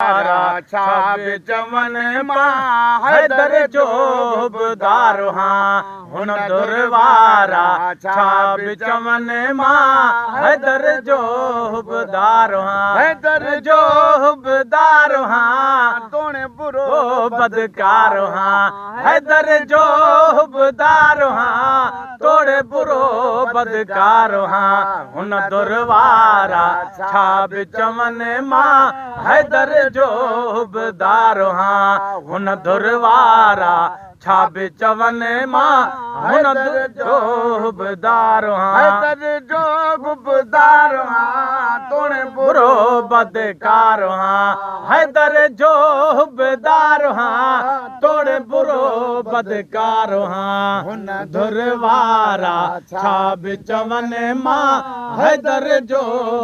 وارا ڇا به چون مان حيدر جو حبدار هان هن در وارا ڇا به چون مان حيدر جو حبدار هان حيدر جو حبدار هان توڻي برو بدڪار هان حيدر جو حبدار هان توڙي برو بدڪار هان هن در وارا ڇا به چون مان حيدر جو حبدار هان هن در وارا ڇا به چون مان هن در جو حبدار هان حيدر جو حبدار هان توڙي برو بدڪار هان حيدر جو حبدار هان توڙي برو بدڪار هان هن ڌر وارا ڇا به چون مان حيدر جو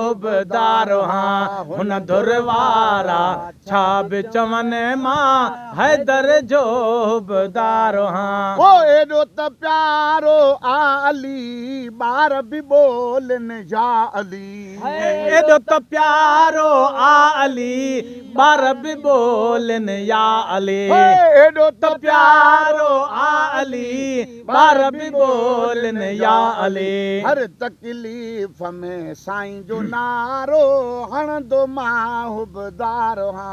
حبدار هان هن ڌر وارا ڇا به چون مان حيدر جو حبدار هان. او ايڏو ته پيارو آ علي ٻار به ٻولين يا علي. ايڏو ته پيارو آ علي ٻار به ٻولين يا علي. ايڏو ته پيارو آ علي ٻار به ٻولين يا علي. هر تڪليف ۾ سائين جو نعرو هڻندو مان حبدار هان.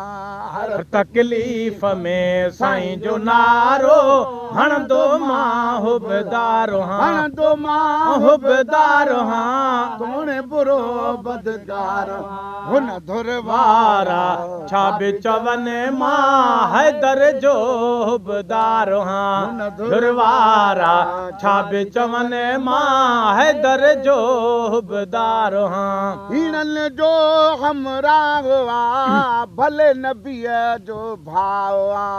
هر تڪليف ۾ سائين جو نعرو هڻندو مان حبدار هان. هڻندو مان حبدار هان. توڻي برو بدڪار هن ڌر وارا ڇا به چون مان حيدر جو حبدار هان ڌر وارا ڇا به چون مان حيدر جو حبدار هان. هيڻن جو همراهه آ ڀلي نبيء جو ڀاء آ.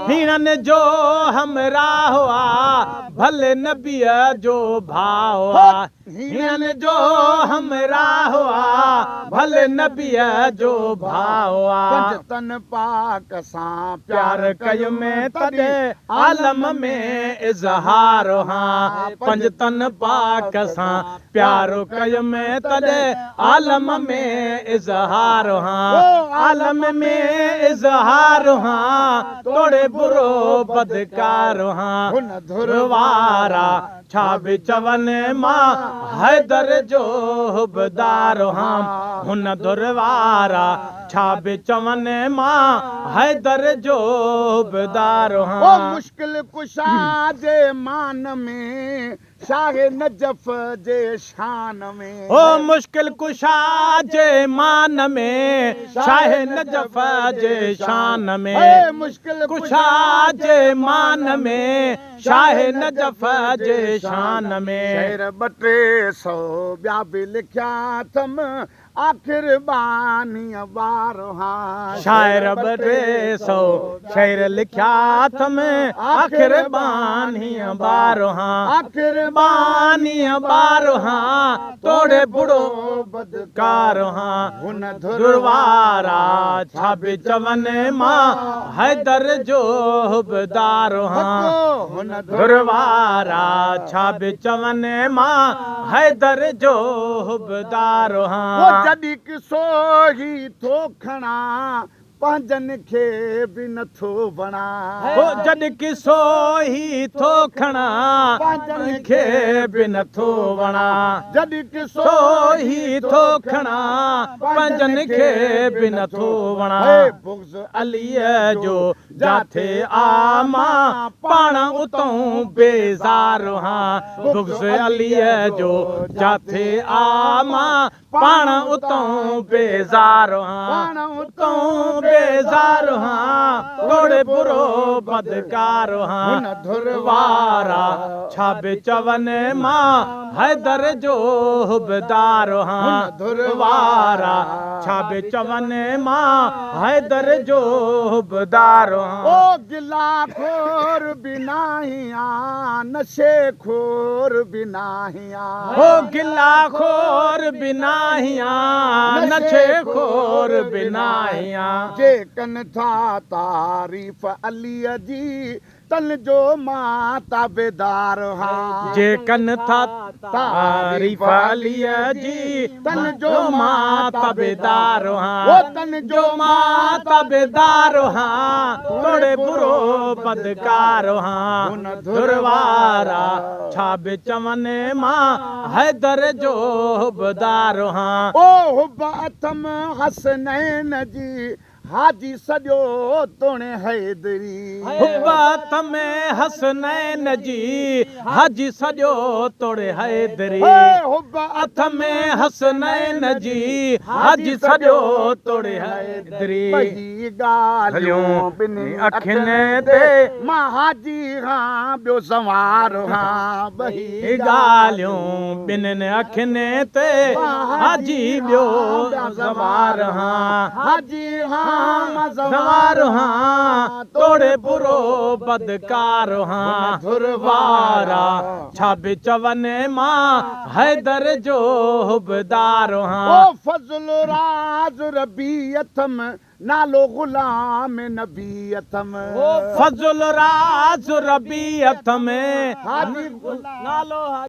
هيڻن جو همراهه آ ڀلي نبيء جو ڀاء آ. هيڻن جو همراهه آ، ڀلي نبيء جو ڀاء آ. پنجتن پاڪ سان پيار ڪيم تڏهن عالم ۾ اظهار هان. پنجتن پاڪ سان پيار ڪيم تڏهن عالم ۾ اظهار هان. عالم ۾ اظهار هان، توڙي برو بدڪار هان. هن ڌر وارا ڇا به چون مان حيدر جو حبدار هان هن در وارا ڇا به چون مان حيدر جو حبدار هان. او مشڪل ڪشا جي مان ۾ شاهه نجف جي شان ۾. او مشڪل ڪشا جي مان ۾ شاهه نجف جي شان ۾. مشڪل ڪشا جي مان ۾ شاهه نجف جي شان ۾. شعر ٻه ٽي سئو ٻيا به لکيا اٿم، آخر ٻانهيء ٻارهان. شاعر ٻه ٽي سئو شعر لکيا اٿم، آخر ٻانهيء ٻارهان. آخر ٻانهيء ٻارهان، توڙي بڙو بدڪار هان. هن ڌر وارا ڇا به چون مان حيدر جو حبدار هان. ڌر وارا ڇا به چون مان حيدر جو حبدار هان. او جڏهن قصو هي ٿو کڻان پنهنجن کي به نٿو وڻان. او جڏهن قصو هي ٿو کڻان پنهنجن کي به نٿو وڻان. جڏهن قصو هي ٿو کڻان پنهنجن کي به نٿو وڻان. بغض عليء جو جاٿي آ مان پاڻ اتئون بيزار هان. بغض عليء جو جاٿي آ مان پاڻ اتئون بيزار هان. اتئون بيزار هان توڙي برو بدڪار هان. ڌر وارا ڇا به چون مان حيدر جو حبدار هان. ڌر وارا ڇا به چون مان حيدر جو حبدار هان. او گلا خور به ناهيان نشي خور به ناهيان. او گلا خور به ناهيان نشي خور به ناهيان. جي ڪن ٿا تعريف عليء جي تن جو مان تابعدار هان. جي ڪن ٿا تعريف عليء جي، تن جو مان تابعدار هان. او تن جو مان تابعدار هان، توڙي برو بدڪار هان. هن ڌر وارا ڇا به چون، مان حيدر جو حبدار هان. او حب اٿم حسنين جي، حاجي سڄو توڻي حيدري. حب اٿم حسنين جي، حاجي سڄو توڙي حيدري. حب اٿم حسنين جي، حاجي سڄو توڙي حيدري. ٻئي ڳالهيون ٻنهي اکين تي، مان حاجي هان ٻيو زوار هان. ٻئي ڳالهيون ٻنهن اکين تي، حاجي ٻيو زوار هان. حاجي هان مان زوار هان، توڙي برو بدڪار هان. ڌر وارا ڇا به چون، مان حيدر جو حبدار هان. او فضل راز ربي اٿم، نالو غلام نبي اٿم. فضل راز ربي اٿم، حاجي نالو.